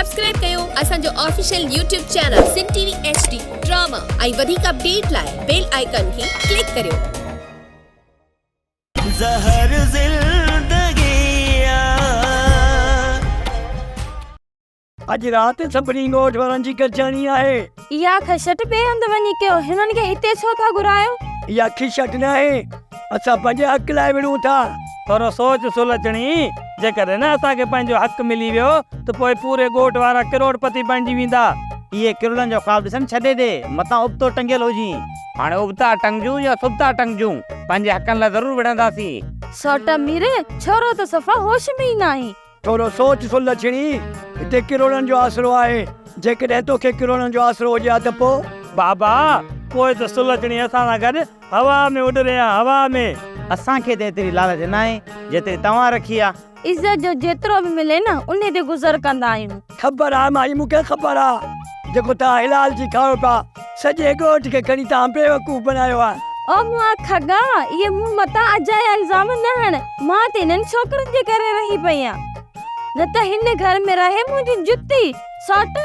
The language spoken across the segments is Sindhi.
سبسڪرائب ڪيو اسان جو official YouTube channel Sindh T V H D drama ۽ وڌيڪ اپڊيٽ لاء بيل آئيڪان کي ڪلڪ ڪريو. زهر زندگي آ. اڄ رات سڀني ڳوٺ وارن جي گڏجاڻي آهي. اها کشٽ ٻئي هنڌ وڃي ڪيو، هنن کي هتي ڇو ٿا گهرايو؟ اها کشٽ ناهي، اسان پنهنجي حق لاء وڙهون ٿا. ٿورو سوچ سلڇڻي، جيڪڏهن نه اسان کي پنهنجو حق ملي ويو ته پوء پوري ڳوٺ وارا ڪروڙپتي بڻجي ويندا. اهي ڪروڙن جو خواب ڏسڻ ڇڏي ڏي، متان ابتو ٽنگيل هجين. هاڻي ابتا ٽنگجون يا سبتا ٽنگجون، پنهنجي حقن لاء ضرور وڙهنداسين. سوٽ مير، ڇورو ته صفا هوش ۾ ئي ناهي. ٿورو سوچ سلڇڻي، هتي ڪروڙن جو آسرو آهي، جيڪڏهن توکي ڪروڙن جو آسرو هجي ها ته پوء؟ بابا، پوء ته سلڇڻي اسان سان گڏ هوا ۾ اڏري ها، هوا ۾. اسان کي ته ايتري لالچ ناهي، جيتري توهان رکي آ. عزت جو جيترو به ملي نه، انهي تي گذر ڪندا آهيون. خبر آ مائي، مون کي خبر آ، جيڪو توهان حلال ٿي کائو پيا، سڄي ڳوٺ کي کڻي توهان بيوقوف بڻايو آ. او مئا کڳا، اهي مون مٿان اجايا الزام نه هڻ، مان ته انهن ڇوڪرن جي ڪري رهي پئي آهيان، نه ته هن گهر ۾ رهي منهنجي جتي، سوٽ،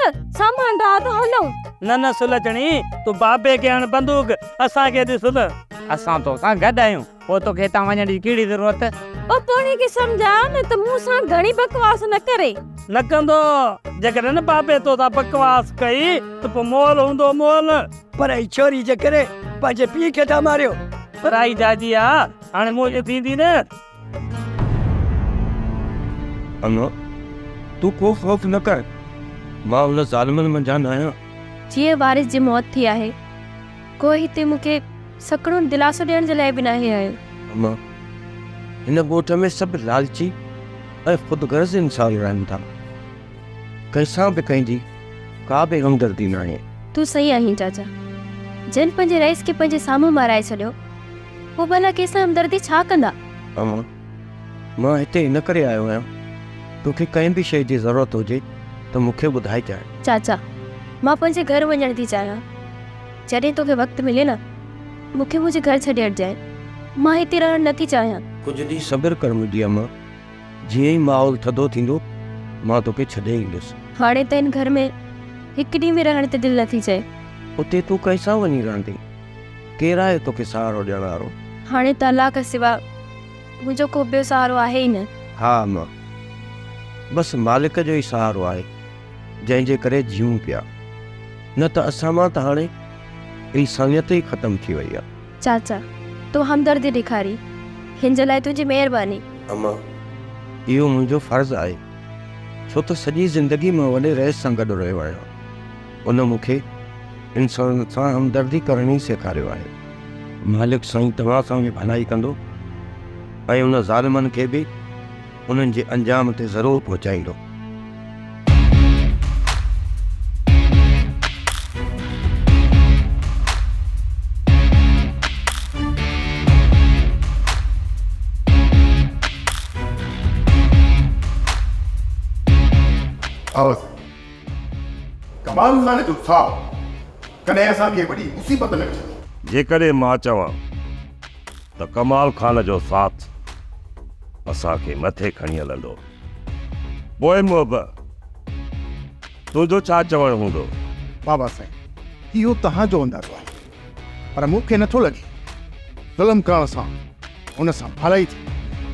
سامان رات هلون. نه نه سلڇڻي، تون بابي کي هڻ بندوق، اسان کي ڏس نه. اسان توسان گڏ آهيون، پوء توکي هتان وڃڻ جي ڪهڙي ضرورت؟ او پوڙهي کي سمجهاء نه ته مون سان گهڻي بڪواس نه ڪري. نه ڪندو، جيڪڏهن نه بابي توسان بڪواس ڪئي ته پوء مئل هوندو مئل. پر هي ڇوري جي ڪري پنهنجي پيء کي ٿا ماريو. پرائي جاجي آ، هاڻي منهنجي ٿيندي نه. اما، تون ڪو خوف نه ڪر، مان ان ظالمن منجهان ناهيان. جيئن وارث جي موت ٿي آهي، ڪو هتي مون کي سکڻو دلاسو ڏيڻ جي لاء به ناهي آيو. اما، هن ڳوٺ ۾ سڀ لالچي ۽ خود غرض انسان رهن ٿا. ڪنهن سان به ڪنهن جي ڪا به همدردي ناهي. تون صحيح آهين چاچا. جن پنهنجي رئيس کي پنهنجي سامهون مارائي ڇڏيو، هو ڀلا ڪنهن سان همدردي ڇا ڪندا؟ اما، مان هتي ان ڪري آيو آهيان، توکي ڪنهن به شيء جي ضرورت هجي ته مون کي ٻڌائجانء. چاچا، مان پنهنجي گهر وڃڻ ٿي چاهيان. جڏهن توکي وقت ملي نه، مون کي منهنجي گهر ڇڏي اچجانء. مان هتي رهڻ نه ٿي چاهيان. ڪجهه ڏينهن صبر ڪر منهنجي اما، جيئن ئي ماحول ٿڌو ٿيندو، مان توکي ڇڏي ايندس. هاڻي ته هن گهر ۾ هڪ ڏينهن به رهڻ تي دل نه ٿي چئي. اتي تون ڪنهن سان وڃي رهندين؟ ڪير آهي توکي سهارو ڏيڻ وارو؟ هاڻي ته الله کان سوا منهنجو ڪو ٻيو سهارو آهي ئي نه. ها اما، بس مالڪ جو ئي سهارو آهي، جنهن جي ڪري جيئون پيا. نه ته اسان مان ته هاڻي انسانيت ئي ختم ٿي وئي آهي. چاچا، تو همدردي ڏيکاري، هن جي لاء تنهنجي مهرباني. اما، اهو منهنجو فرض آهي، ڇو ته سڄي زندگي مان وڏي رئيس سان گڏ رهيو آهيان. ان مون کي انسانن سان همدردي ڪرڻ ئي سيکاريو آهي. مالڪ سائين توهان سان به ڀلائي ڪندو ۽ ان ظالمن کي به انهن جي انجام تي ضرور پهچائيندو. آواز ڪمال خان جو ساهه ڪڏهن اسان کي وڏي مصيبت ۾ وجهندو. جيڪڏهن مان چوان ته ڪمال خان جو ساٿ اسان کي مٿي کڻي هلندو. پوء محب، تنهنجو ڇا چوڻ هوندو؟ بابا سائين، اهو توهان جو اندازو آهي، پر مون کي نٿو لڳي ظلم ڪرڻ سان هن سان ڀلائي ٿيندي.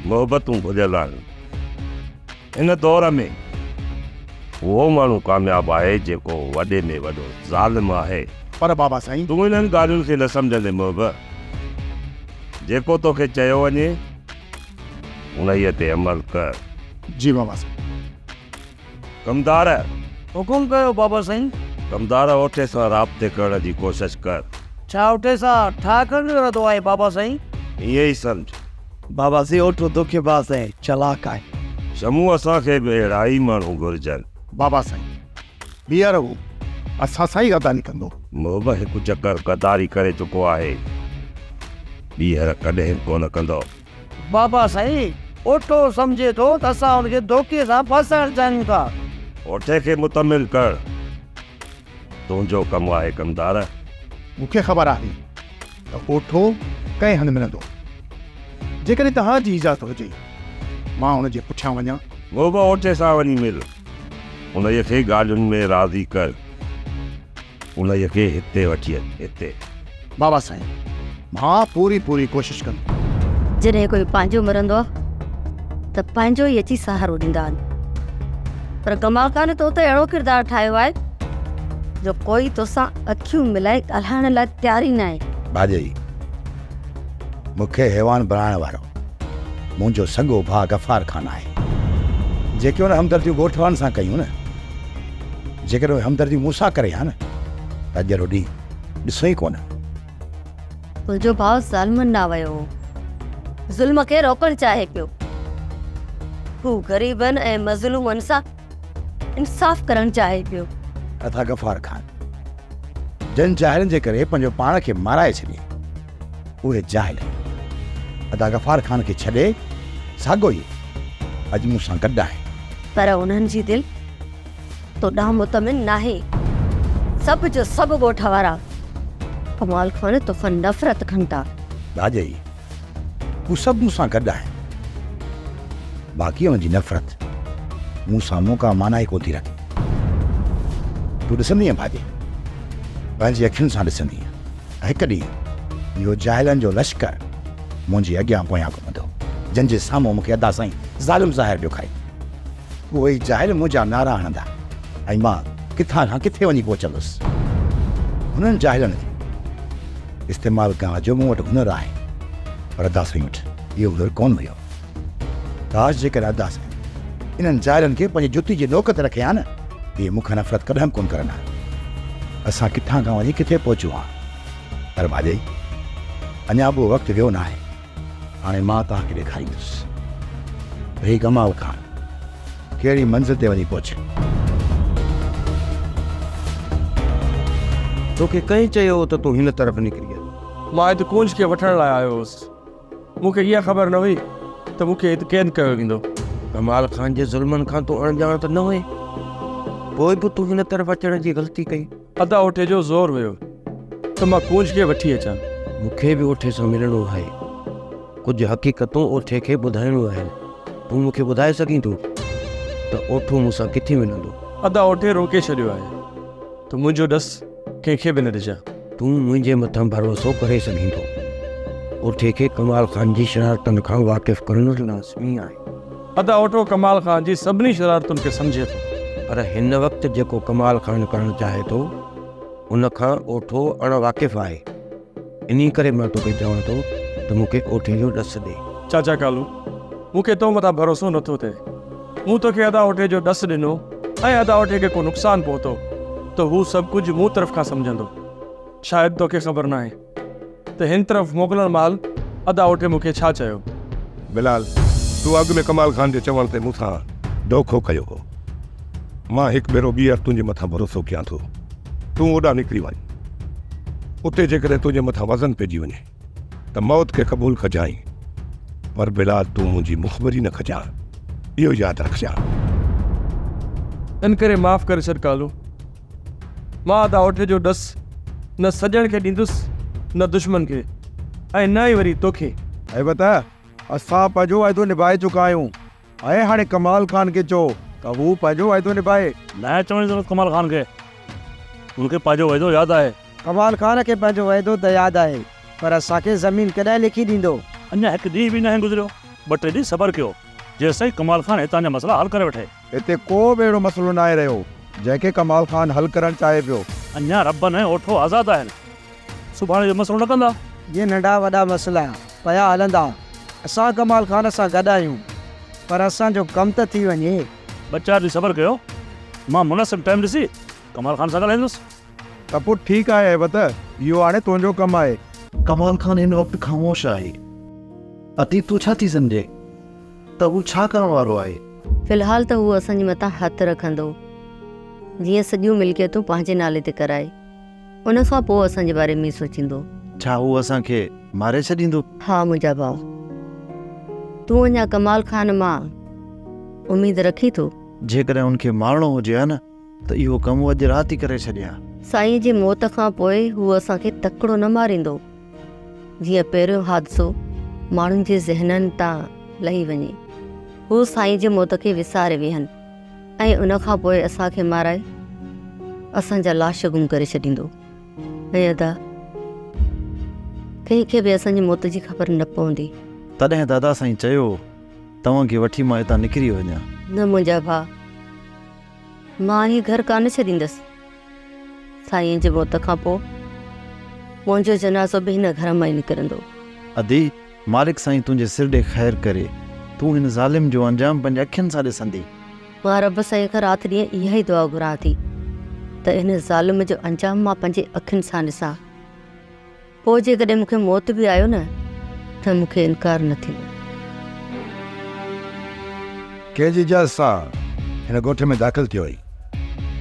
محبتون ڀليل آهن. هن دور ۾ اهو ماڻهو ڪامياب آهي جيڪو وڏي ۾ وڏو ظالم آهي. پر بابا سائين. تون انهن ڳالهين کي نه سمجهندين محب. جيڪو توکي چيو وڃي انهيء تي عمل ڪر. جي بابا سائين. ڪمدار! حڪم ڪيو بابا سائين. ڪمدار اوٺي سان رابطي ڪرڻ جي ڪوشش ڪر. ڇا اوٺي سان ٺاهه ڪرڻ جو ارادو آهي بابا سائين؟ ائين ئي سمجهه. بابا سائين اوٺو دوکيباز ۽ چالاڪ آهي. شمو اسان کي به اهڙا ئي ماڻهو گهرجن. بابا سائين ٻيهر هو اسان سان ئي غداري ڪندو. محب هڪ چڪر غداري ڪري چڪو آهي، ٻيهر ڪڏهن به ڪونه ڪندو. بابا سائين اوٺو سمجهي ٿو ته اسان هن کي ڌوڪي سان ڦاسائڻ چاهيون ٿا. اوٺي کي مطمئن ڪرڻ تنهنجو ڪم آهي ڪمدار. مون کي خبر آهي ته اوٺو ڪنهن هنڌ ملندو. جيڪڏهن توهان جي اجازت هجي، مان ان جي پٺيان وڃان. محب اوٺي سان وڃي مل. انهيء کي ڳالهين ۾ راضي ڪر. انهيء کي هتي وٺي اچ، هتي. بابا سائين، مان پوري پوري ڪوشش ڪندس. جڏهن ڪوئي پنهنجو مرندو آ ته پنهنجو ئي اچي سهارو ڏيندا آهن. پر ڪمال خان تو ته اهڙو ڪردار ٺاهيو آهي جو ڪوئي توسان اکيون ملائي ڳالهائڻ لاء تيار ئي ناهي. ڀاڄائي، مون کي حيوان بڻائڻ وارو منهنجو سڳو ڀاء غفار خان آهي. جيڪي هن همدرديون ڳوٺ وارن سان ڪيون نه، جيڪڏهن اهي همدرديون مون سان ڪري ها نه ته اڄ جهڙو ڏينهن ڏسون ئي ڪونه. تنهنجو ڀاء ظالمن ڏانهن ويو هو. ظلم کي روڪڻ چاهي پيو. هو غريبن ۽ مظلومن سان انصاف ڪرڻ چاهي پيو. اٿا غفار خان جن جاهلن جي ڪري پنهنجو پاڻ کي مارائي ڇڏيائين اهي جاهل ادا غفار خان کي ڇڏي ساڳو ئي اڄ مون سان گڏ آهن. پر انهن جي دل تو ڏانهن مطمئن ناهي. سڀ جو سڀ ڳوٺ وارا ڪمال خان توکان نفرت ڪن ٿا. ڀاڄائي، هو سڀ مون سان گڏ آهن. باقي انهن جي نفرت مون سامهون ڪا معنيٰ ئي ڪونه ٿي رکي. تون ڏسندينء ڀاڄي، پنهنجي اکين سان ڏسندينء. هڪ ڏينهن اهو جاهلن جو لشڪر منهنجي اڳيان پويان گهمندو، جن جي سامهون مون کي ادا سائين ظالم ظاهر پيو کائي. اهي ئي جاهل منهنجا نعرا هڻندا ۽ مان ڪٿان کان ڪٿي وڃي پهچندس. هنن جاهلن کي استعمال ڪرڻ جو مون وٽ هنر آهي، پر ادا سائين وٽ اهو هنر ڪونه هيو. ڪاش جيڪڏهن ادا سائين انهن جاهلن کي پنهنجي جتي جي نوڪ تي رکي ها نه، اهي مون کان نفرت ڪڏهن به ڪونه ڪرن ها. اسان ڪٿان کان وڃي ڪٿي پهچون ها. پر ڀاڄائي، اڃا به اهو وقت ويو ناهي. هاڻي مان توهان کي ڏيکاريندس ته هي ڪمال خان ڪهڙي منزل تي وڃي پهچي. توکي ڪنهن چيو هو ته تون هن طرف نڪري اچ؟ مان هت ڪونج کي وٺڻ لاء آيو هوس. مون کي اها خبر نه هئي ته مون کي هت قيد ڪيو ويندو. ڪمال خان جي ظلمن کان تون اڻڄاڻ ته نه هئين، پوء به تون هن طرف اچڻ جي غلطي ڪئي. ادا اوٺي جو زور هيو ته مان ڪونج کي وٺي اچان. مون کي به اوٺي سان ملڻو آهي. ڪجهه حقيقتون اوٺي کي ٻڌائڻيون آهن. تون مون کي ٻڌائي سگهين ٿو ته اوٺو مون سان ڪٿي ملندو؟ ادا اوٺي روڪي ڇڏيو آهي ته منهنجو ڏس ڪنهن کي به نه ڏجان. تون منهنجي مٿان ڀروسو ڪري سگهين ٿو. اوٺي کي ڪمال خان جي شرارتن کان واقف ڪرڻ لازمي آهي. ادا اوٺو ڪمال خان جي سڀني شرارتن کي سمجهي ٿو. پر هن وقت جيڪو ڪمال خان ڪرڻ چاهي ٿو، ان کان اوٺو اڻ واقف آهي. انهي ڪري مان توکي چوان ٿو ته مون کي اوٺي جو ڏس ڏي. چاچا ڪالو، مون کي تو مٿان ڀروسو نٿو ٿئي. مون توکي ادا اوٺي جو ڏس ڏنو ۽ ادا اوٺي کي ڪو نقصان پهتو ته هو سڀ ڪجهه مون طرف کان سمجهندو. شايد توکي خبر ناهي ته هن طرف موڪلڻ مهل ادا اوٺي مون کي ڇا چيو. بلال، تو اڳ ۾ ڪمال خان جي چوڻ تي مون سان دوکو ڪيو هو. مان هڪ ڀيرو ٻيهر تنهنجي مٿان ڀروسو ڪيان ٿو. تون اوڏانهن نڪري وڃ. اتي جيڪڏهن تنهنجي مٿان وزن پئجي وڃي ته موت کي قبول ڪجانء. پر بلال تون منهنجي مخبري نه ڪجان. اهو ياد رکجان. ان ڪري معاف ڪري ڇڏ ڪالو. مان ادا اوٺي جو ڏس نه سڄڻ کي ڏيندس نه دشمن کي ۽ نه ئي وري توکي. هيبت، اسان پنهنجو وعدو نڀائي چڪا آهيون ۽ هاڻي ڪمال خان کي چئو ته هو پنهنجو وعدو نڀائي. ناهي چوڻ جي ضرورت ڪمال خان کي، هن کي پنهنجو وعدو ياد آهي. ڪمال خان کي پنهنجو وعدو ته ياد آهي پر اسان کي زمين ڪڏهن لکي ڏيندو؟ اڃا هڪ ڏينهن به ناهي گذريو، ٻه ٽي ڏينهن صبر ڪيو، جيستائين ڪمال خان هتان جا مسئلا حل ڪري وٺي. هتي ڪو به اهڙو مسئلو ناهي رهيو، جنهن کي ڪمال خان حل ڪرڻ چاهي پيو. اڃا ربن ۽ اوٺو آزاد آهن، سڀاڻي جو مسئلو نه ڪندا. اهي ننڍا وڏا مسئلا پيا هلندا. اسان ڪمال خان سان گڏ آهيون، پر اسان جو ڪم ته ٿي وڃي. ٻه چار ڏينهن صبر ڪيو، مان مناسب ٽائيم ڏسي ڪمال خان سان ڳالهائيندس. ته پوء ٺيڪ آهي هيبت، اهو هاڻي تنهنجو ڪم آهي. ڪمال خان هن وقت خاموش آهي. عتيق تون ڇا ٿي سمجهين ته هو ڇا ڪرڻ وارو آهي؟ في الحال ته هو اسان جي مٿان هٿ رکندو، جيئن سڄيون ملڪيتون پنهنجي نالي تي ڪرائي. ان کان پوء اسان جي باري ۾ سوچيندو. ڇا هو اسان کي ماري ڇڏيندو؟ ها منهنجا ڀاء، تون اڃا ڪمال خان مان اميد رکين ٿو؟ جيڪڏهن هن کي مارڻو هجي ها نه ته اهو ڪم هو اڄ رات ئي ڪري ڇڏي ها. سائينء جي موت کان پوء هو اسان کي تڪڙو نه ماريندو، جيئن پهريون حادثو ماڻهن جي ذهنن تان لهي وڃي. هو سائينء جي موت کي وساري ويهن. ۽ ان کان پوء اسان کي مارائي اسان جا لاش گم ڪري ڇڏيندو ۽ ادا ڪنهن کي به اسان جي موت جي خبر نه پوندي. تڏهن دادا سائين چيو، توهان کي وٺي مان هتان نڪري وڃان. نه منهنجا ڀاء، مان هي گهر ڪانه ڇڏيندس. سائينء جي موت کان پوء منهنجو جنازو به هن گهر مان ئي نڪرندو. ادي، مالڪ سائين تنهنجي سر ڏي خير ڪري. تون هن ظالم جو انجام پنهنجي اکين سان ڏسندين. مان رب سائين کان رات ڏينهن اها ئي دعا گهران ٿي ته هن ظالم جو انجام مان پنهنجي اکين سان ڏسان. پوء جيڪڏهن مون کي موت به آيو نه ته مون کي انڪار نه ٿيندو. ڪنهن جي اجازت سان هن ڳوٺ ۾ داخل ٿيو آهين؟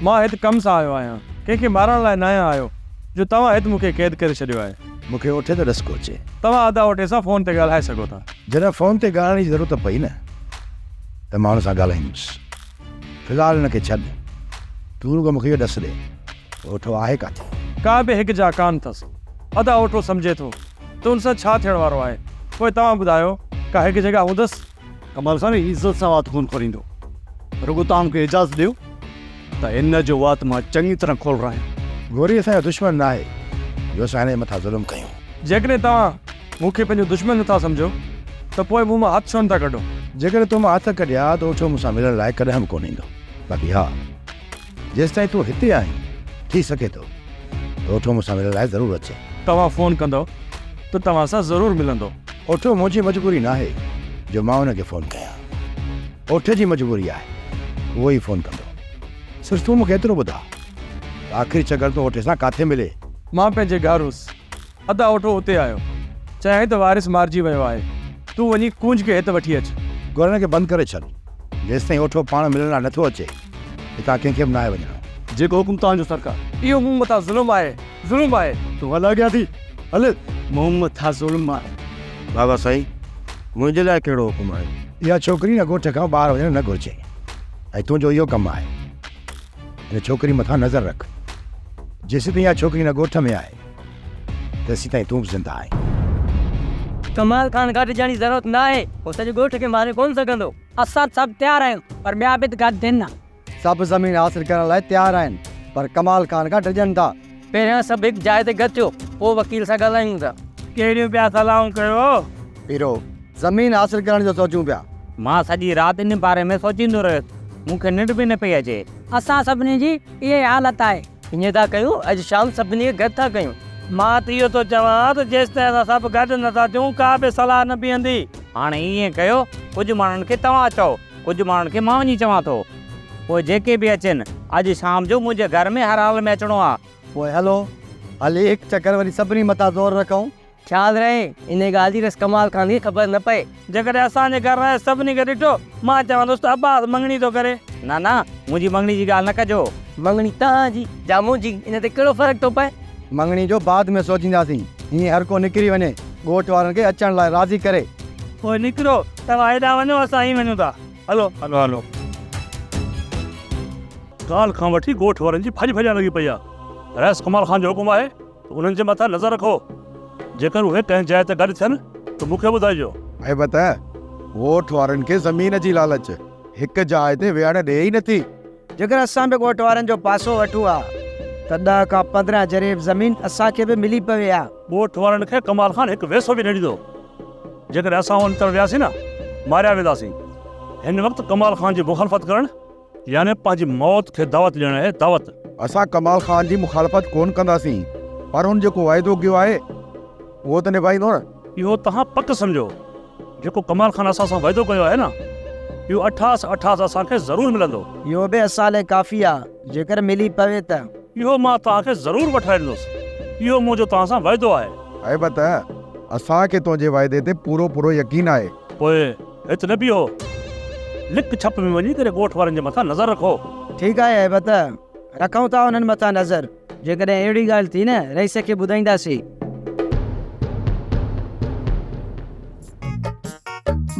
مان هت ڪم سان آيو آهيان، ڪنهن کي مارڻ لاء ناهيان آيو، جو توهان هت مون کي قيد ڪري ڇڏيو آهي. مون کي اوٺي جو ڏس گهرجي. توهان ادا اوٺي سان فون تي ڳالهائي سگهو ٿا. جڏهن فون تي ڳالهائڻ جي ضرورت پئي نه ته مان هن سان ڳالهائيندس. في الحال هن کي ڇڏ. تون رڳو مون کي اهو ڏس ڏي ته اوٺو آهي ڪاٿي؟ ڪا به هڪ جاء ڪانه اٿس. ادا اوٺو سمجهي ٿو ته ان سان ڇا ٿيڻ وارو آهي. پوء توهان ٻڌايو ڪا هڪ جڳهه هوندس؟ ڪمال خان عزت سان وات ڪونه کوليندو. رڳو توهان مون کي اجازت ڏيو ته هن جو وات مان چڱي طرح کولرايان. گوري اسان جو دشمن ناهي جو اسان هن جي مٿان ظلم ڪيون. جيڪڏهن توهان مون کي پنهنجو دشمن نٿا سمجهو ته پوء مون مان هٿ ڇو نٿا ڪڍو؟ جيڪڏهن تو مان هٿ ڪڍيا ته اوٺو مون سان ملڻ لاء ڪڏهن به ڪونه ايندو. باقي ها، جيستائين تون هتي آهين، ٿي سگهي ٿو ته اوٺو مون سان ملڻ لاء ضرور اچي. توهان فون ڪندؤ ته توهان سان ضرور ملندو. اوٺو منهنجي مجبوري ناهي جو مان ان کي فون ڪيان. اوٺي جي مجبوري آهي، اهو ئي فون ڪندو. صرف تون مون کي ايترو ٻڌاء ته آخري چڪر تون اوٺي سان ڪاٿي ملين؟ مان پنهنجي گهر هيس. ادا اوٺو اتي آيو. چيائين ته وارث مارجي ويو آهي. تون وڃي ڪونج کي هت وٺي اچ. گورن کي بند ڪري ڇڏ. جيستائين اوٺو پاڻ ملڻ لاء نٿو اچي، هتان ڪنهن کي به ناهي وڃڻو. جيڪو حڪم توهان جو سرڪار. اهو مون مٿان ظلم آهي، ظلم آهي. تون هل اڳيان ٿي، هل. مون مٿان ظلم آهي. بابا سائين، منهنجي لاء ڪهڙو حڪم آهي؟ اها ڇوڪري نه ڳوٺ کان ٻاهر وڃڻ نه گهرجي ۽ تنهنجو اهو ڪم آهي. هن ڇوڪري مٿان نظر رک. جيسيتائين اها ڇوڪري هن ڳوٺ ۾ آهي، تيسيتائين تون به زنده آهين. ڪمال خان گڏ ڏيڻ جي ضرورت ناهي، هو سڄي ڳوٺ کي ماري ڪونه سگهندو. اسان سڀ تيار آهيون، پر ٻيا به ته گڏ ٿين نه. سڀ زمين حاصل ڪرڻ لاء تيار آهن، پر ڪمال خان کان ڊڄن ٿا. پهريان سڀ هڪ جاء تي گڏ ٿيو، پوء وڪيل سان ڳالهايون ٿا. ڪهڙيون پيا صلاحون ڪيو؟ پيرو، زمين حاصل ڪرڻ جو سوچيون پيا. مان سڄي رات ان باري ۾ سوچيندو رهيس. مون کي ننڊ به نه پئي اچي. اسان سڀني جي اها ئي حالت آهي. ائين ٿا ڪيون، اڄ شام سڀني کي گڏ ٿا ڪيون. مان ته اهو ٿو چوان ته جيستائين اسان سڀ گڏ نه ٿا ٿيون، ڪا به صلاح نه بيهندي. هاڻي ائين ڪيو، ڪجهه ماڻهن کي توهان چئو، ڪجهه ماڻهن کي مان وڃي چوان ٿو. پوء جيڪي به اچن، اڄ شام جو منهنجي گهر ۾ هر حال ۾ اچڻو آ. پوء هلو، هلي هڪ چڪر وري سڀني مٿان زور رکون. خيال رهي، انهيء ڳالهه جي رس ڪمال خان کي خبر نه پئي. جيڪڏهن اسان جي گهر رئيس سڀني کي ڏٺو، مان چوندس ته عباس مڱڻي ٿو ڪري. نه نه، منهنجي مڱڻي جي ڳالهه نه ڪجو. مڱڻي توهان جي يا منهنجي، ان تي ڪهڙو فرق ٿو پئي؟ مڱڻي جو بعد ۾ سوچينداسين. هينئر هر ڪو نڪري وڃي، ڳوٺ وارن کي اچڻ لاء راضي ڪري. پوء نڪرو، توهان هيڏانهن وڃو، اسان هي وڃون ٿا. هلو. هلو هلو. ڪالهه کان وٺي ڳوٺ وارن جي ڀڄ ڀڄان لڳي پئي آ. رئيس ڪمال خان جو حڪم آهي ته انهن جي مٿان نظر رکو. جيڪر اهي ڪنهن جاء تي گڏ ٿين ته مون کي ٻڌائجو. هيبت، ڳوٺ وارن کي زمين جي لالچ هڪ جاء تي ويهڻ ڏئي ئي نٿي. جيڪر اسان به ڳوٺ وارن جو پاسو وٺون ها ته ڏهه کان 15 جريب زمين اسان کي به ملي پوي ها. ڳوٺ وارن کي ڪمال خان هڪ ويسو به نه ڏيندو. جيڪڏهن اسان ان طرف وياسين نه، ماريا وينداسين. هن وقت ڪمال خان جي مخالفت ڪرڻ يعني پنهنجي موت کي دعوت ڏيڻ آهي، دعوت. اسان ڪمال خان جي مخالفت ڪونه ڪنداسين، پر هن جيڪو واعدو ڪيو آهي، اهو ته نڀائيندو نه. اهو توهان پڪ سمجهو، جيڪو ڪمال خان اسان سان واعدو ڪيو آهي نه، اهو اٺاس اٺاس اسان کي ضرور ملندو. اهو به اسان لاء ڪافي آ، جيڪر ملي پوي ته. اهو مان توهان کي ضرور وٺرائي ڏيندس، اهو منهنجو توهان سان واعدو آهي. هيبت، اسان کي تنهنجي واعدي تي پورو پورو يقين آهي. پوء هت نه بيهو، لڪ ڇپ ۾ وڃي ڪري ڳوٺ وارن جي مٿان نظر رکو. ٺيڪ آهي هيبت، رکون ٿا انهن مٿان نظر. جيڪڏهن اهڙي ڳالهه ٿي نه، رئيس کي ٻڌائينداسين.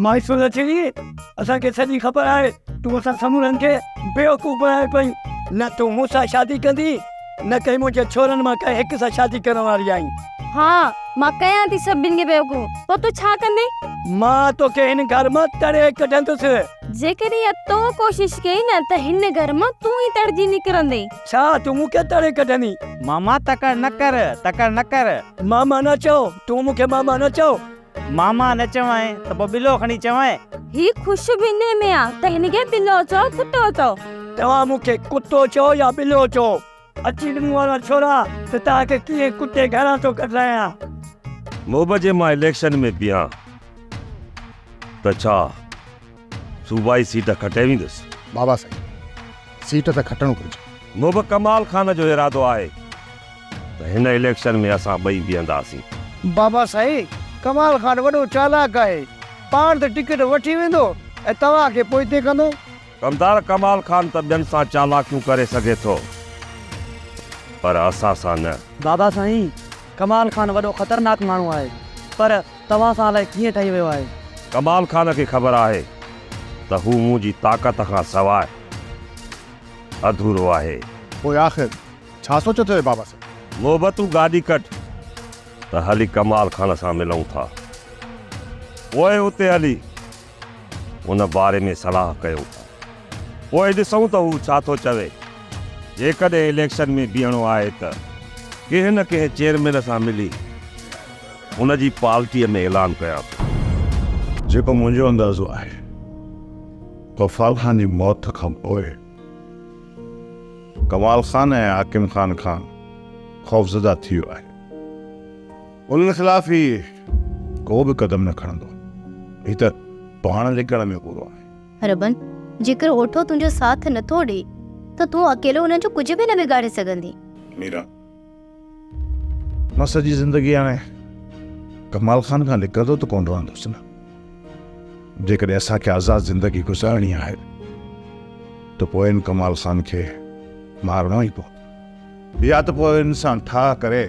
مائي سلڇڻي، اسان کي سڄي خبر آهي، تون اسان سمورن کي بيوقوف بڻائي پئي. نه تون مون سان شادي ڪندين، نه ڪنهن منهنجي ڇورن مان ڪنهن هڪ سان شادي ڪرڻ واري آهين. ها، مان ڪيان ٿي سڀني کي بيوقوف، پوء تون ڇا ڪندين؟ مان توکي هن گهر مان تڙي ڪڍندس. جيڪڏهن اها تو ڪوشش ڪئي نه ته هن گهر مان تون ئي تڙجي نڪرندين. ڇا تون مون کي تڙي ڪڍندين؟ ماما تڪڙ نه ڪر، تڪڙ نه ڪر. ماما نه چئو، تون مون کي ماما نه چئو. ماما نه چوانء ته پوء ٻلو کڻي چوانء. هي خوش به انهي ۾ آ ته هن کي ٻلو چئو ڪتو چئو. توهان مون کي ڪتو چئو يا ٻلو چئو. اچي مون وارا ڇورا ته توهان کي ڪيئن ڪتي گهران ٿو ڪڍرايان. محب جي مان اليڪشن ۾ بيهان ته ڇا صوبائي سيٽ کٽي ويندس؟ بابا سائين سيٽ ته کٽڻ گهرجي. محب ڪمال خان جو ارادو آهي ته هن اليڪشن ۾ اسان ٻئي بيهنداسين. بابا سائين ڪمال خان وڏو چالاڪ آهي پاڻ ته ٽڪيٽ وٺي ويندو ۽ توهان کي پوئتي ڪندو. ڪمدار ڪمال خان ته ٻين سان چالاڪيون ڪري سگهي ٿو پر اسان سان نه. بابا سائين ڪمال خان وڏو خطرناڪ ماڻهو آهي پر توهان سان الائي ڪيئن ٺهي ويو آهي. ڪمال خان کي خبر آهي ته هو منهنجي طاقت کان سواء اڌورو آهي. پوء آخر ڇا سوچيو اٿئي بابا سائين؟ محبتون گاڏي ڪڍ ته هلي ڪمال خان سان ملون ٿا. پوء اتي هلي ان باري ۾ صلاح ڪيون ٿا. پوء ڏسون ته هو ڇا ٿو چوي. جيڪڏهن اليڪشن ۾ بيهڻو آهي ته ڪنهن نه ڪنهن چيئرمين سان ملي ان جي پارٽيء ۾ اعلان ڪيان ٿو. جيڪو منهنجو اندازو آهي، غفار خان جي موت کان پوء ڪمال خان ۽ حاڪم خان کان خوفزده ٿي ويو آهي. انهن خلاف هي ڪو به قدم نه کڻندو. هي ته پاڻ لڪڻ ۾ پورو آهي. ربن، جيڪر اوٺو تنهنجو ساٿ نه ٿو ڏئي ته تون اڪيلو انهن جو ڪجهه به نه بگاڙي سگهندين. ميرا، مان سڄي زندگي هاڻي ڪمال خان کان لڪندو ته ڪونه رهندس نه. جيڪڏهن اسان کي آزاد زندگي گذارڻي آهي ته پوء ان ڪمال خان کي مارڻو ئي پوندو. يا ته پوء ان سان ٺاهه ڪري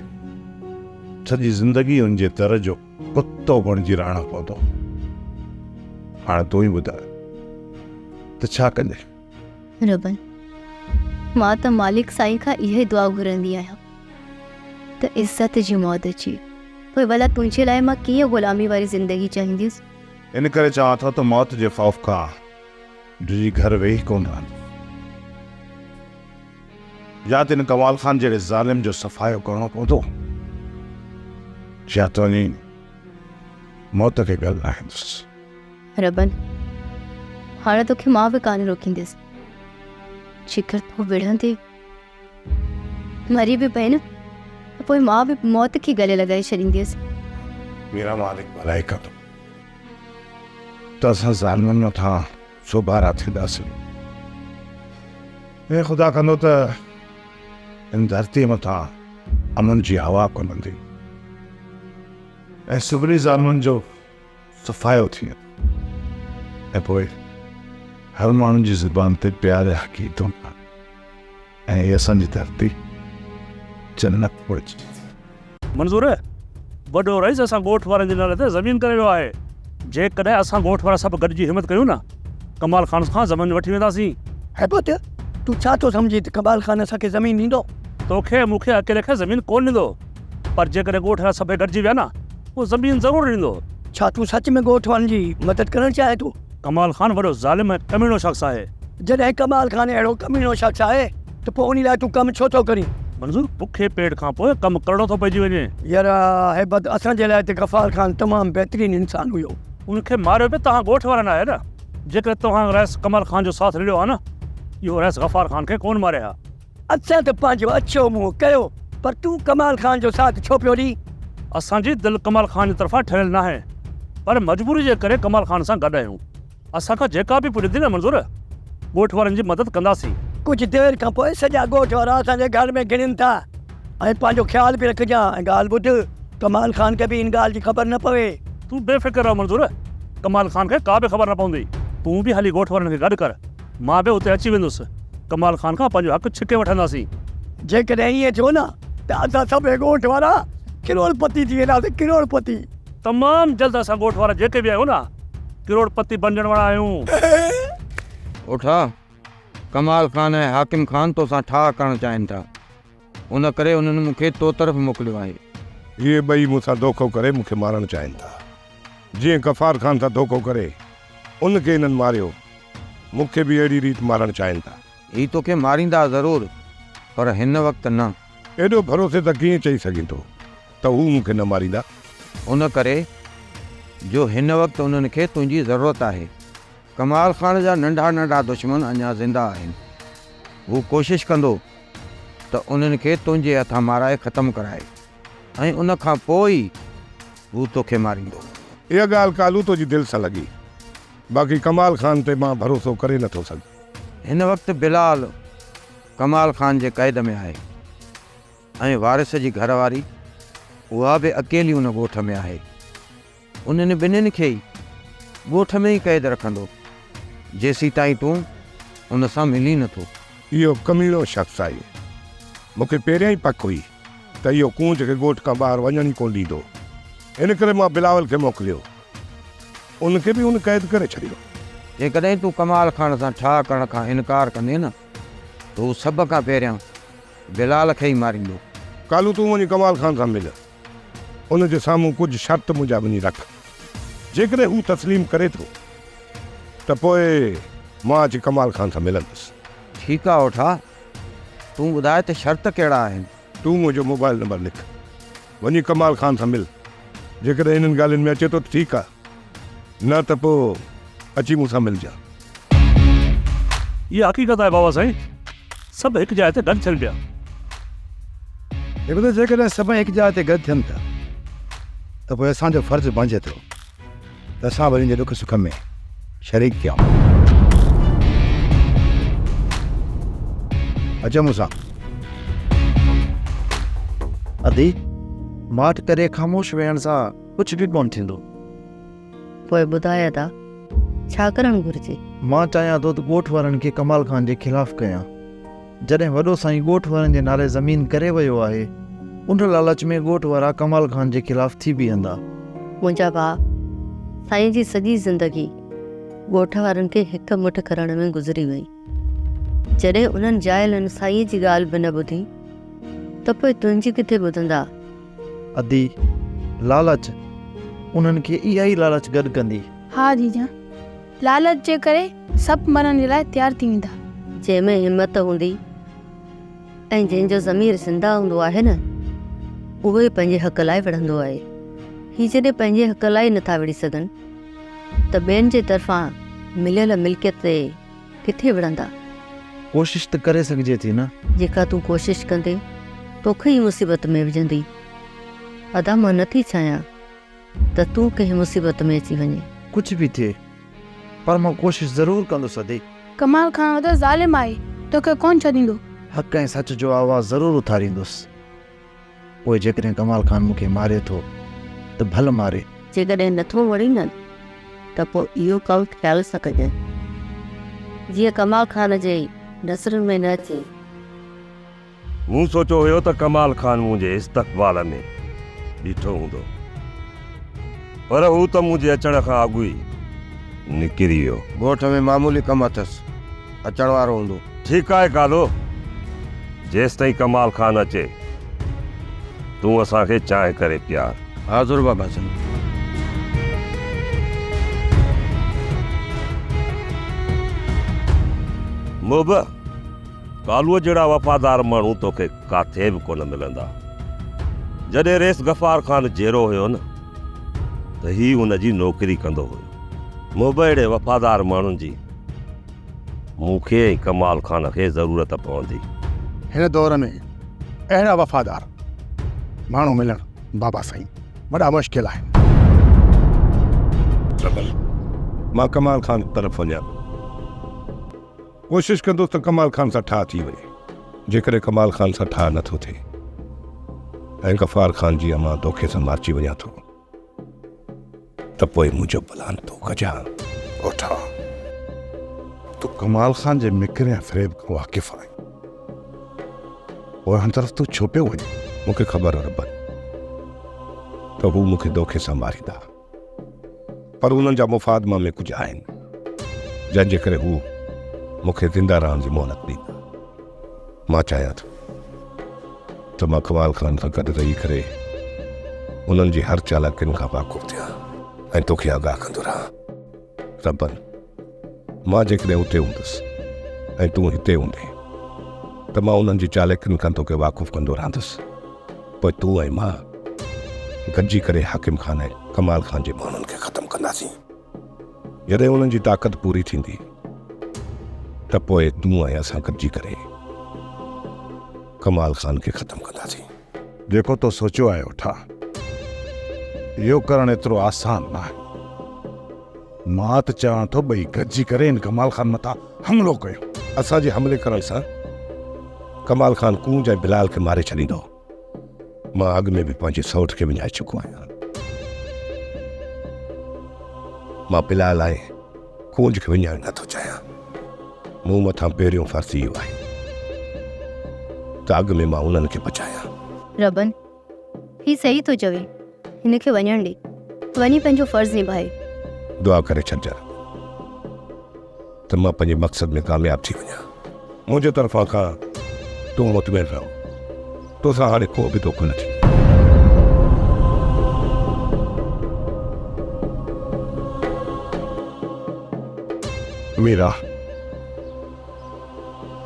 سڄي زندگي ان جي در جو ڪتو بڻجي رهڻو پوندو. هاڻي تون ئي ٻڌاء ته ڇا ڪجي؟ ربن، مان ته مالڪ سائين کان اها ئي دعا گهرندي آهيان ته عزت جي موت اچي، پوء ڀلا تنهنجي لاء مان ڪيئن غلامي واري زندگي چاهينديس؟ ان ڪري چوان ٿو ته موت جي خوف کان ڊڄي گهر ويهي ڪونه رهندس. يا ته ان ڪمال خان جهڙي ظالم جو صفايو ڪرڻو پوندو يا ته وڃي موت کي ڳل لاهيندس. ربن، هاڻي توکي مان به ڪانه روڪينديس. جيڪر تون وڙهندي مري به پئين نه ته پوء مان به موت کي ڳلي لڳائي ڇڏينديس. ميرا مالڪ ڀلائي ڪندو ته اسان ظالمن مٿان سوڀارا ٿينداسين ۽ خدا ڪندو ته هن ڌرتيء مٿان امن جي هوا گهلندي ۽ سڀني ظالمن جو صفايو ٿي ويندو ۽ پوء هر ماڻهو جي زبان تي پيار جا گيت هوندا ۽ هي اسان جي ڌرتي جنت بڻجي ويندي. منظور، وڏو رئيس اسان ڳوٺ وارن جي نالي تي زمين ڪري ويو آهي. جيڪڏهن اسان ڳوٺ وارا سڀ گڏجي همت ڪيون نه، ڪمال خان کان زمين وٺي وينداسين. هيبت، تون ڇا ٿو سمجهين ته ڪمال خان اسان کي زمين ڏيندو؟ توکي ۽ مون کي اڪيلي کي زمين ڪونه ڏيندو، پر جيڪڏهن ڳوٺ وارا سڀئي گڏجي ويا نه، پوء زمين ضرور ڏيندو. ڇا تون سچ ۾ ڳوٺ وارن جي مدد ڪرڻ چاهين ٿو؟ ڪمال خان وڏو ظالم ۽ ڪميڻو شخص آهي. جڏهن ڪمال خان اهڙو ڪميڻو شخص آهي ته پوء انهي لاء تون ڪم ڇو ٿو ڪرين؟ منظور، بکي پيٽ کان پوء ڪم ڪرڻو ٿو پئجي وڃي. يار هيبت، اسان جي لاء ته غفار خان تمام بهترين انسان هيو. ان کي ماريو به توهان ڳوٺ وارن آهي نه. جيڪڏهن توهان رئيس ڪمال خان جو ساٿ نه ڏيو ها نه، اهو رئيس غفار خان کي ڪونه ماري ها. اسان ته پنهنجو اڇو منهن ڪيو، پر تون ڪمال خان جو ساٿ ڇو پيو ڏين؟ اسان جي دل ڪمال خان جي طرفان ٺهيل ناهي، پر مجبوري جي ڪري ڪمال خان سان گڏ آهيون. اسان کان جيڪا به پڄندي نه منظور، ڳوٺ وارن جي مدد ڪنداسين. ڪجهه دير کان پوء سڄا ڳوٺ وارا اسان جي گهر ۾ گهڙين ٿا ۽ پنهنجو خيال به رکجان ۽ ڳالهه ٻڌ، ڪمال خان کي به ان ڳالهه جي خبر نه پوي. تون بي فڪر رهه منظور، ڪمال خان کي ڪا به خبر نه پوندي. تون به هلي ڳوٺ وارن کي گڏ ڪر. مان به اتي اچي ويندس. ڪمال خان کان پنهنجو حق ڇڪي وٺنداسين. جيڪڏهن ائين ٿيو نه ته اسان سڀئي ڳوٺ وارا ڪروڙ پتي ٿي وينداسين، ڪروڙ پتي. تمام جلد اسان ڳوٺ وارا جيڪي به آهيون نه ڪروڙ پتي بڻجڻ وارا آهيون. اوٺا، ڪمال خان ۽ حاڪم خان توسان ٺاهه ڪرڻ چاهين ٿا. ان ڪري انهن مون کي تو طرف موڪليو آهي. اهي ٻئي مون سان دوکو ڪري مون کي مارڻ چاهين ٿا. جيئن غفار خان سان ڌوڪو ڪري ان کي هنن ماريو، مون کي به اهڙي ريت مارڻ چاهين ٿا. هي توکي ماريندا ضرور پر هن وقت نه. ايڏو ڀروسي سان ڪيئن چئي سگهين ٿو ته هو مون کي نه ماريندا؟ ان ڪري جو هن وقت انهن کي تنهنجي ضرورت آهي. ڪمال خان جا ننڍا ننڍا دشمن اڃا زنده آهن. هو ڪوشش ڪندو ته انهن کي تنهنجي هٿان مارائي ختم ڪرائي ۽ ان کان پوء ئي هو توکي ماريندو. اها ڳالهه ڪالو تنهنجي دل سان لڳي. باقي ڪمال خان تي مان ڀروسو ڪري نٿو سگهان. هن وقت بلال ڪمال خان جي قيد ۾ آهي ۽ وارث جي گهر واري اها به اڪيلي ان ڳوٺ ۾ آهي. انهن ٻنهين کي ئي ڳوٺ ۾ ئي قيد رکندو، جيسيتائين تون ان سان ملين نٿو. اهو ڪميڻو شخص آهي. مون کي پهريان ئي پڪ هئي ته اهو ڪونج کي ڳوٺ کان ٻاهر وڃڻ ئي ڪونه ڏيندو. ان ڪري مان بلاول کي موڪليو. ان کي به هن قيد ڪري ڇڏيو. جيڪڏهن تون ڪمال خان سان ٺاهه ڪرڻ کان انڪار ڪندين نه ته هو سڀ کان پهريان بلال کي ئي ماريندو. ڪالو تون وڃي ڪمال خان سان مل. ان جي سامهون ڪجهه شرط منهنجا وڃي رک. جيڪڏهن هو تسليم ڪري ٿو ته پوء مان اچي ڪمال خان سان ملندس. ٺيڪ آ اوٺا، تون ٻڌاء ته شرط ڪهڙا آهن؟ تون منهنجو موبائل نمبر لک. وڃي ڪمال خان سان مل. جيڪڏهن انهن ڳالهين ۾ اچي ٿو ته ٺيڪ آ، نه ته پوء اچي مون سان ملجان. اها حقيقت آهي بابا سائين، سڀ هڪ جاء تي گڏ ٿين پيا. هي ٻڌو جيڪڏهن سڀئي هڪ جاء تي گڏ ٿين ٿا ته پوء اسان جو فرض بڻجي ٿو ته اسان به انهن جي ڏک سک ۾ شريڪ ٿيون. اچو مون سان. ادي، ماٺ ڪري خاموش ويهڻ سان ڪجهه به ڪونه ٿيندو. پوء ٻڌاء ادا، ڇا ڪرڻ گهرجي؟ مان چاهيان ٿو ته ڳوٺ وارن کي ڪمال خان جي خلاف ڪيان. جڏهن وڏو سائين ڳوٺ وارن جي نالي زمين ڪري ويو آهي، ان لالچ ۾ ڳوٺ وارا ڪمال خان جي خلاف ٿي بيهندا. منهنجا ڀاء، سائين جي سڄي زندگي ڳوٺ وارن کي هڪ مٺ ڪرڻ ۾ گذري وئي. جڏهن انهن جاهلن سائين جي ڳالهه به نه ٻڌي ته پوء تنهنجي ڪٿي ٻڌندا؟ ادي، لالچ، انهن کي اها ئي لالچ گڏ ڪندي. ها جيجان، لالچ جي ڪري سڀ مرڻ جي لاء تيار ٿي ويندا. جنهن ۾ همت هوندي ۽ جنهن جو ضمير زنده هوندو آهي نه، اهو ئي پنهنجي حق لاء وڙهندو آهي. هي جڏهن پنهنجي حق لاء ئي نٿا وڙهي سگهن ته ٻين جي طرفان مليل ملڪيت تي ڪٿي وڙهندا؟ ڪوشش ته ڪري سگهجي ٿي نه؟ جيڪا تون ڪوشش ڪندين، توکي ئي مصيبت ۾ وجهندي. ادا مان نٿي چاهيان ته تون ڪنهن مصيبت ۾ اچي وڃين. ڪجهه به ٿئي، پر مان ڪوشش ضرور ڪندس ادي. ڪمال خان وڏو ظالم آهي، توکي ڪونه ڇڏيندو. حق ۽ سچ جو آواز ضرور اٿاريندس. پوء جيڪڏهن ڪمال خان مون کي ماري ٿو ته ڀل ماري. جيڪڏهن نٿو وڻين نه ته پوء اهو ڪم خيال سان ڪجانء، جيئن ڪمال خان جي نظرن ۾ نه اچين. مون سوچيو هيو ته ڪمال خان منهنجي استقبال ۾ بيٺو هوندو، پر هو ته منهنجي اچڻ کان اڳ ئي نڪري ويو. ڳوٺ ۾ معمولي ڪم اٿس، اچڻ وارو هوندو. ٺيڪ آهي ڪالو، جيستائين ڪمال خان اچي، تون اسان کي چانهه ڪري پيار. حاضر بابا سائين. محب، ڪالوء جهڙا وفادار ماڻهو توکي ڪاٿي به ڪونه ملندا. جڏهن رئيس غفار خان جيئرو هيو نه ته هي ان جي نوڪري ڪندو هيو. محب اهڙي وفادار ماڻهن جي مون کي ۽ ڪمال خان کي ضرورت پوندي. هن دور ۾ اهڙا وفادار ماڻهو ملڻ بابا سائين وڏا مشڪل آهن. ربل، مان ڪمال خان طرف وڃان ٿو. ڪوشش ڪندس ته ڪمال خان سان ٺاهه ٿي وڃي. جيڪڏهن ڪمال خان سان ٺاهه نٿو ٿئي ۽ غفار خان جي امان دوکي سان مارجي وڃان ٿو ته پوء منهنجو پلان تون ڪجان. اوٺا، تون ڪمال خان جي مڪر ۽ فريب کان واقف آهين. پوء هن طرف تون ڇو پيو وڃين؟ مون کي خبر آهي ربن ته هو مون کي دوکي سان ماريندا. پر انهن جا مفاد مان ۾ ڪجهه آهن، جنهن جي ڪري هو مون کي زنده رهڻ جي مهلت ڏيندا. مان چاهيان ٿو ته مان ڪمال خان سان گڏ رهي ڪري انهن جي هر چالاڪين کان واقف ٿيان. ۽ توکي آگاهه ڪندو رهان. ربن، مان جيڪڏهن اتي هوندس ۽ تون هتي هوندين ته مان انهن جي چالاڪين کان توکي واقف ڪندو رهندس. پوء تون ۽ مان گڏجي ڪري حاڪم خان ۽ ڪمال خان جي ماڻهن کي ختم ڪنداسين. جڏهن انهن جي طاقت پوري ٿيندي ته پوء تون ۽ اسان گڏجي ڪري ڪمال خان کي ختم ڪنداسين. جيڪو تو سوچيو آهي اوٺا، اهو ڪرڻ ايترو آسان ناهي. مان ته چوان ٿو ٻئي گڏجي ڪري ان ڪمال خان مٿان حملو ڪيون. اسان جي حملي ڪرڻ سان ڪمال خان ڪونج ۽ بلال کي ماري ڇڏيندو. مان اڳ ۾ به پنهنجي سئوٽ کي وڃائي چڪو آهيان. مان بلال ۽ ڪونج کي وڃائڻ نه ٿو چاهيان. مون مٿان پهريون فرض اهو آهي ته اڳ ۾ مان انهن کي بچايان. ربن، هي صحيح ٿو چوي. هن کي وڃڻ ڏي. وڃي پنهنجو فرض نڀائي. دعا ڪري ڇڏجان رب ته مان پنهنجي مقصد ۾ ڪامياب ٿي وڃان. منهنجي طرفان کان تون مطمئن رهه. توسان هاڻي ڪو به دوکو نه ٿيندو. ميرا،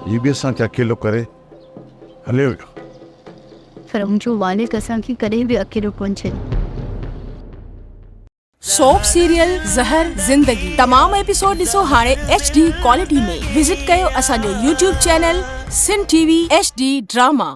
هي به اسان کي اڪيلو ڪري هليو ويو. پر منهنجو مالڪ اسان کي ڪڏهن به اڪيلو ڪونه ڇڏيندو. سوپ سيريل زهر زندگي تمام ايپيسوڊ ڏسو هاڻي ايڇ ڊي ڪوالٽي ۾ وزٽ ڪيو اسان جو YouTube channel Sindh T V H D drama.